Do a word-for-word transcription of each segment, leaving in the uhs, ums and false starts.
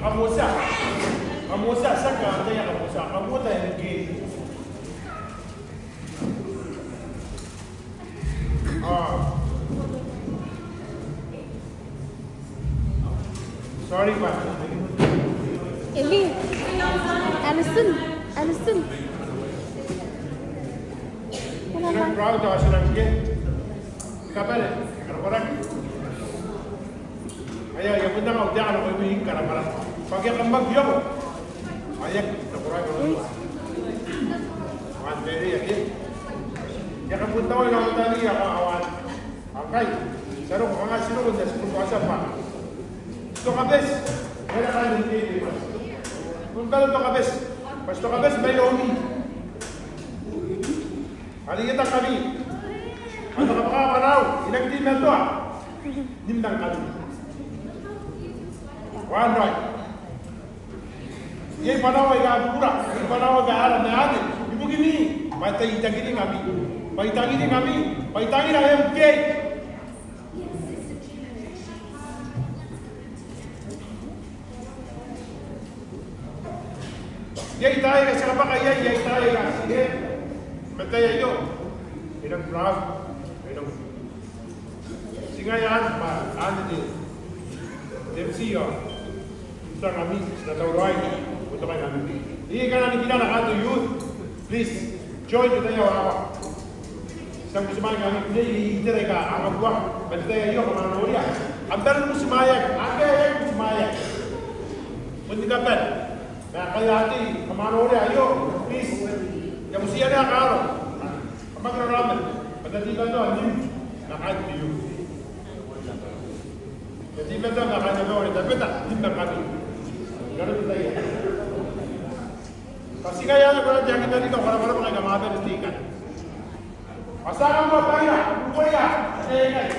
Kamotia. Kamotia, tiaki ataia kamotia. Kamotia e reke. Ah. Sorry, pa. Eli. Alison. Alison. Ina proud ao ti nang ke. Kabane, karakorak. Aia, I a bon anga au taeka nakoimi, I karakorak. Bwa akea kam aki iango. Aia, karakorak. Wan bere ake. I a kabun tawa ina matani, I a ka awan. Ngkai ti a roko, kanga ti roko n te school bwa ti a bwa ti toka beti. Bwa ti toka beti. Bwa ti toka beti mai omi. Are I ata ngkami. Ao te kabwaka bwa nao, I nang teimatoa n imwin ngkami. Wan raoi. Iai bwanaau aika bubura, iai bwanaau aika a aera ma anne ibukimi, bwa I tangiringkami, bwa I tangiringkami, bwa I tangira M K. Iai taai aika ti a kabwaka iai, iai taai aika ti, e, ma te tai aio e nang proud, e nang Ti ngaia anne bwa anne te, te M C ao ti nang ami, ti na tauraoi ni boutokaia ami. Iai aika a na nikira n aron te youth, please join te tai aio. Ti a butimwaea ngkami, iai itera aika a kabuanibwai n te tai aio, kam a noria. Kam bane ni butimwaeaki, akea ae butimwaeaki. Bon ni kabane. Ma ngkai a tei, kam a noria aio, please. I a butiia naba kaaro. Kam aki raraoma, bwa N na teimatoa n imwina kaain te youth. N na teimatoa ma kaain te youth, tabeta n imwina ngkami. Ngkana ti taia. Bwa ti ngaia anne, ko na tiaki n na rika, ko na bane bwa ngkai kam a bane n te ikanne. Bwa ti a kanga bwa baia, ukoia, te ikanne.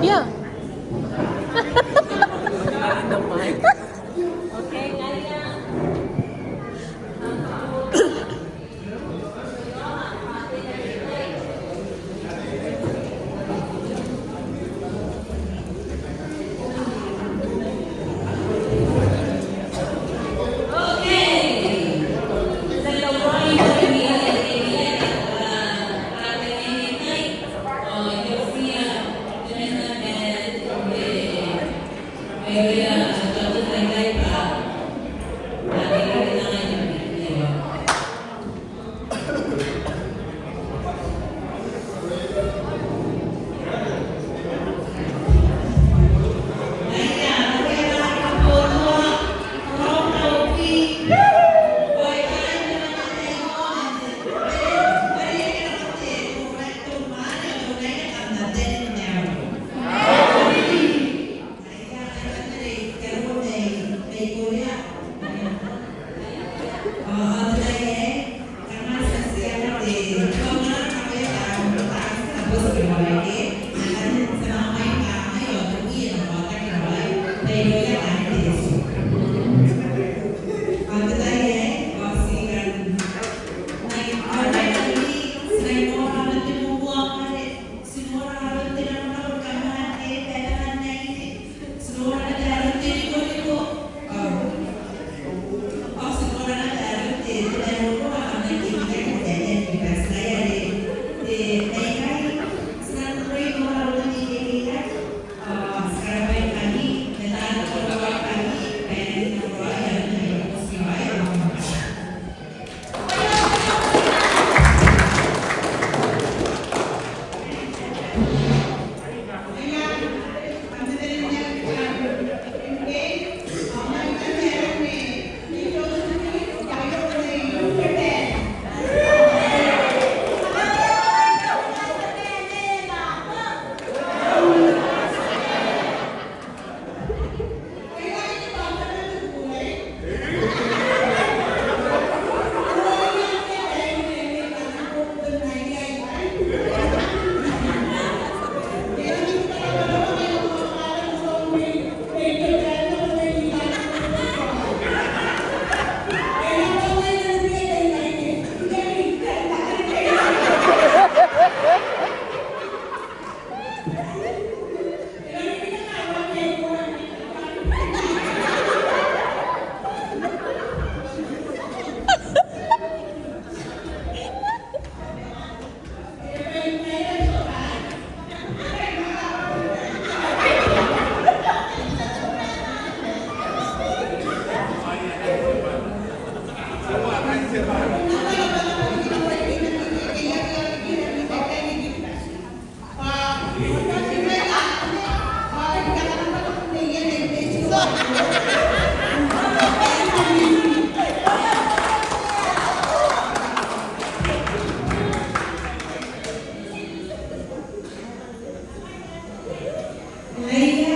Yeah. Ngaia,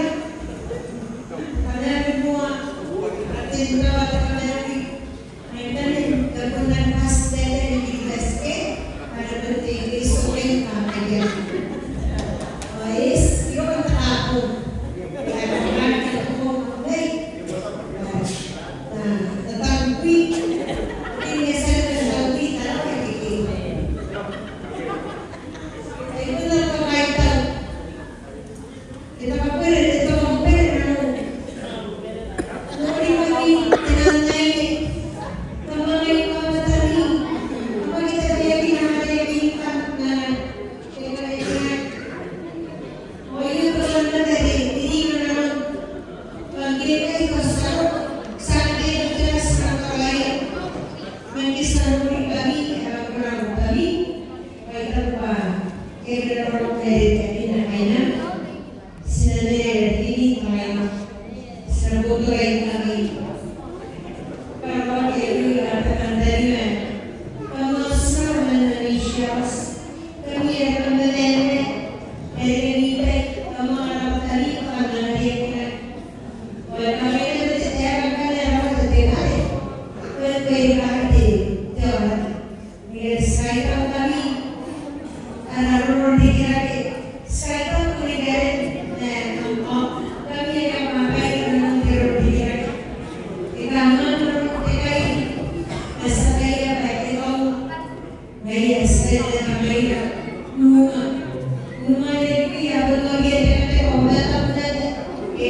kamaiu moa, aten tawa te kamaiu. Ai tanin, tabeman pasitete ni Kiribati ke, are bon te Kiribati ke, kamaia. Ao e eti, io, tabu. Ai, ai, ai, ai, ai. Na, na tangkui. Kini eti na tangkui, tara ke ke. Ai, bon na tangkui tau. Ke taka bere, ke taka bere nanou. Nori mami, e nang aine. Kamanganga i kamatami. Kamanganga i kamatami, kamanganga i kamatami. Ao I a tia n nang aine, I a tia n nang aine. Bwa ngke I a tia n nang aine, Sunday, I a tia n nang aine. Bwa ngke ti a nori bami, e a nang nori bami. Bwa I taku bwa e reke roro ngke e reke bina aina. Ti na mena i rarikini, tamaia. Ti na boutoka i kami. Karaoaki irouia ara tatantaninga. Kam na tia n nang tia. Kam na tia n nang tia. Kam na tia n nang tia. Kam na tia n nang tia. Ao e kamainna te taeka ngkanne ae roko te tekare. Ko e, ko e rikaki te, te aoraki. Ngaia ti kaitau ngkami, ara roronrikirake, ti kaitau ngkami, e, ngkami aika kam a bae inanon te roronrikirake. E kanga roronrikirake, e a tia n bae, e kau, ngaia ti kaitau ngkami, numa, numa e riki, a bon nori e te kate, ko mata, ko mata, e,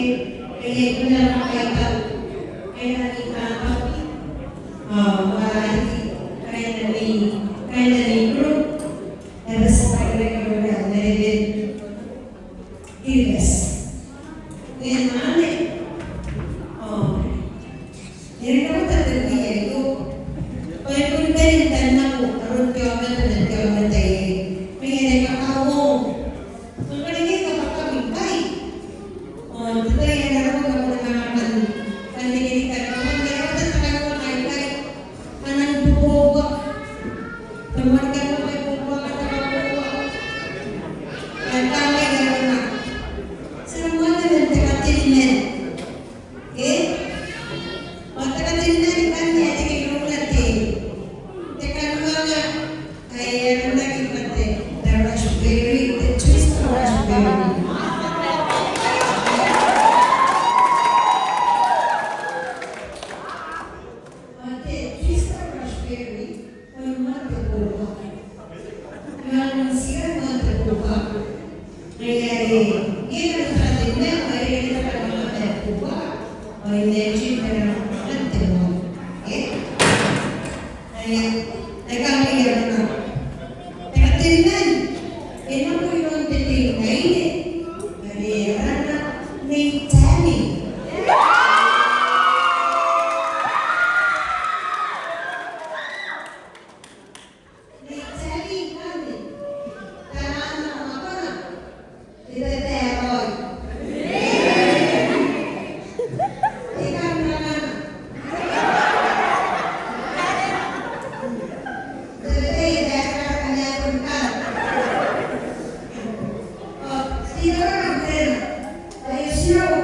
e, e, ko na kaitau, e, e, e, kaitau. Ao, ao, kaain ami, kaain ami group, e bati bwa e reke roro n ae e reke Kiribati. E na anne. Ao, e reke roro n ae e reke aio. Ao e bon bane n tannako aron te aomata ma te aomata aei. Ma e reke kakawong. Ngkana e reke kakawong ngkai. Ao, te tai ae na roko ngkai, ngkana kam kan, kan reke riki, kam kan roko, te tai ae na roko ngkai. A nang buoka. Te moan tai ae na buoka, te buoka. Ai kangai arona. Ti na moana man te kateniman. E? Ao te kateniman ngkanne ae te keirouna te, te kaniwanga. Ai arona ngkanne te, te raspberry, te twisted raspberry. Ao te twisted raspberry, ao e moan te buoka. E moan, ti a moan te buoka. Ngaia are, e na tara te mea, are e na tara te mea te buoka. Ao e na tibwa moan te buoka. E? Ngaia, ai kangai arona. Te kateniman, e nako iroun te tei n aine, are arana Nei Tani. Nei Tani ngkanne, tarana ao matana, e taetae raoi. E kanga ngkanne. E taetae raoi ngkanne. Ao, ti tarana ngkanne. Ai ti nako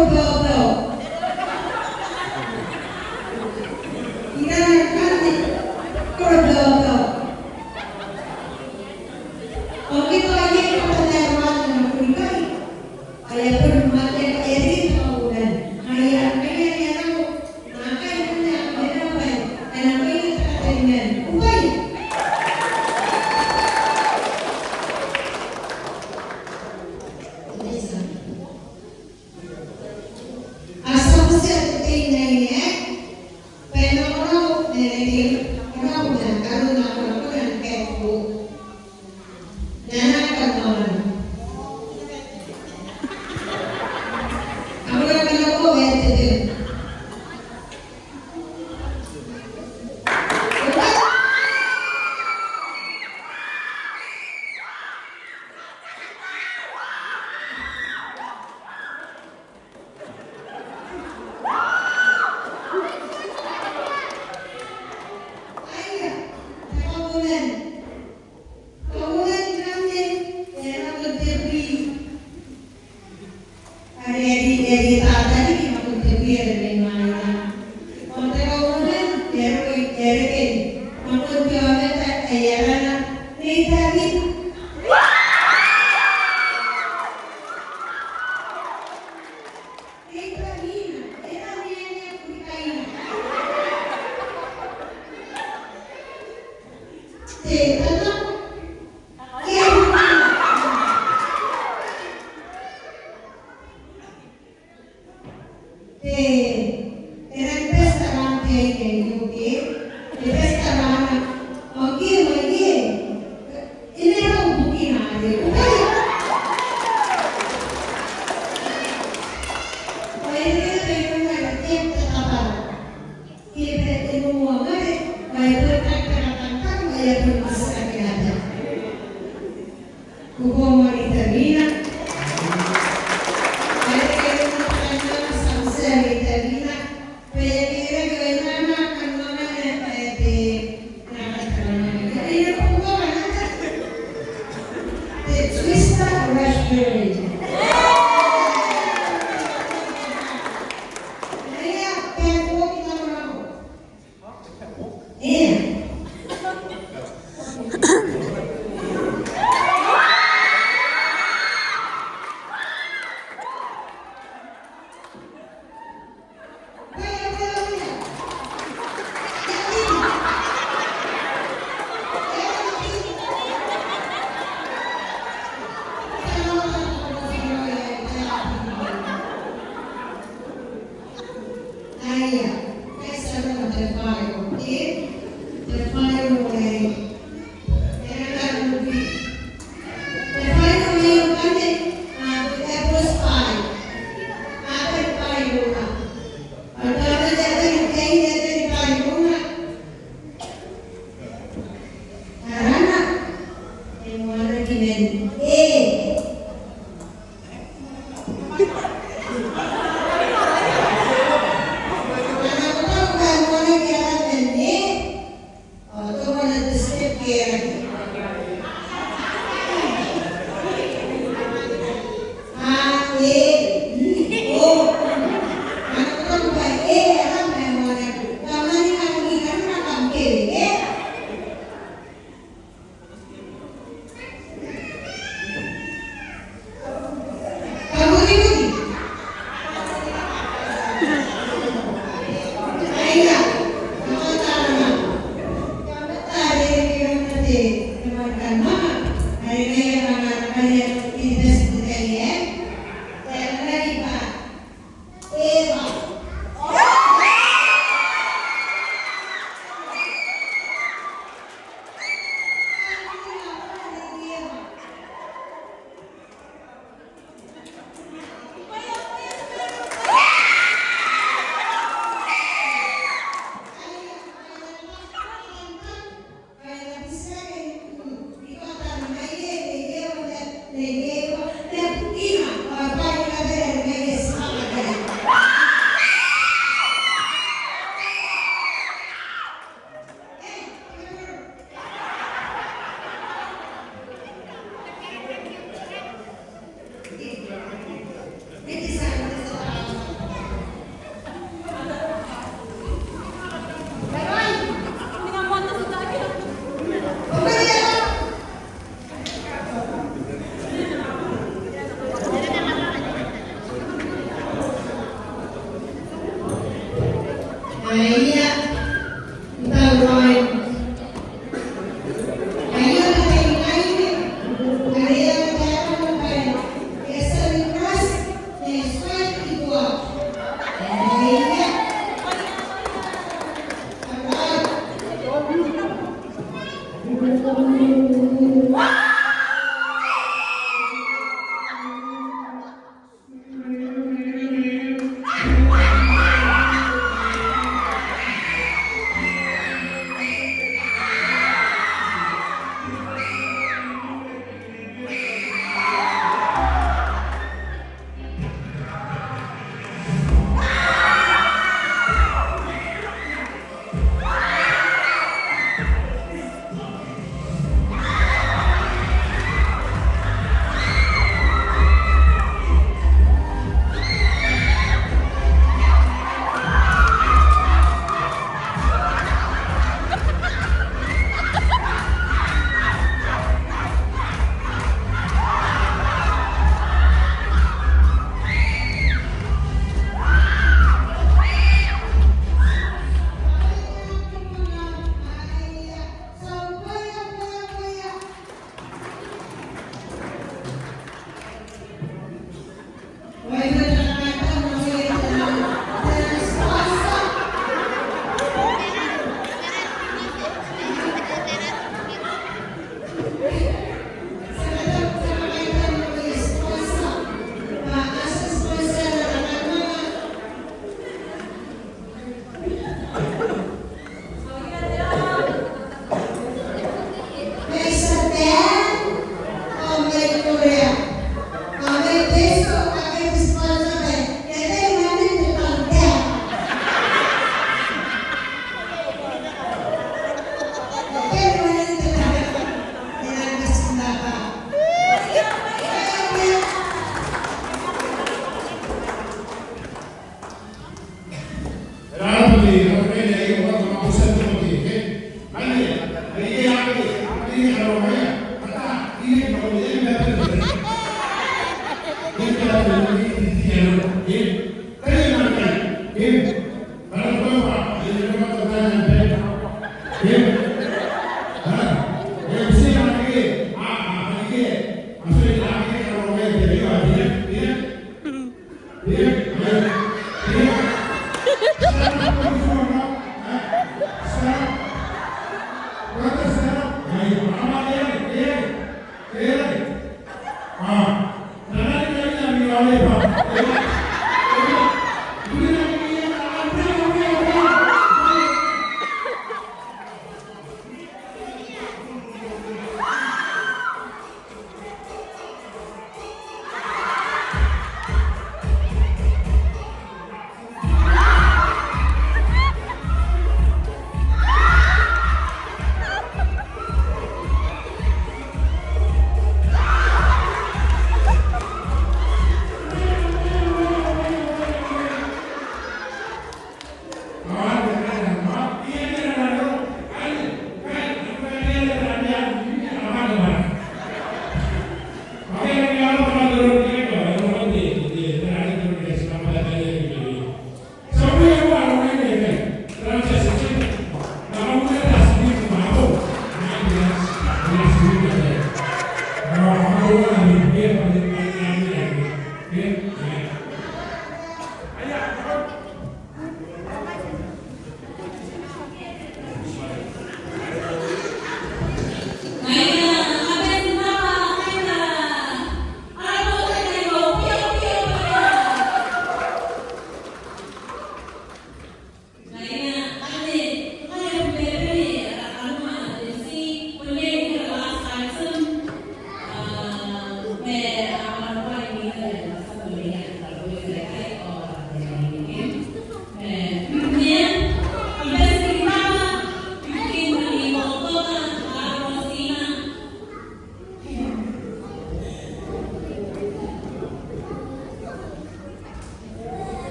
Koro beobeo. Irana kani koro beobeo. Ao ngke tao iai kabane ae e roko n ana kuri kai, ao e a bon mate, e a riki te kauoman. Ngaia, ngaia, ngaia, ngaia. Are e a riki, e a riki tatariki nakon te bwi are mai mwaina. Ao te kauoman e a roko, e a reke nakon te aomata ae arana Nei Tavina. Nei Tavina, e a reke nakon te aomata ae arana Nei Tavina. Te tata. Te, e rang best around te aine, okay? Te best around, okay, okay. E na rang bukina are, okay? Ao e reke te aine are te tata. Ke e bane n moa ngare, ma e bon tangtang, tangtang, ma e a bon bati kakinata. Kubo moa Nei Tavina. Ai reke n moa tangtang, tangtang, Nei Tavina. Bwa e a reke, e reke, e na, na, na, na, na, e, e, na, na, na, na, na, e, e, kubo moa, na, na. Te twister raspberry. Aia, kai ti a roko n te file, okay? Te file, okay. E na kanga te file. Te file, okay, okay. A, te file, okay. A, te file, okay. A, te file, okay, okay, te file, okay. Arana, e moanaki man A. Ana kotau bwa e moanaki arana man A. Ao teuana te step ke e rake. A, e, i, o. Ana kotau bwa e arana man A. Kamani, kamani, kamani, kamani, e.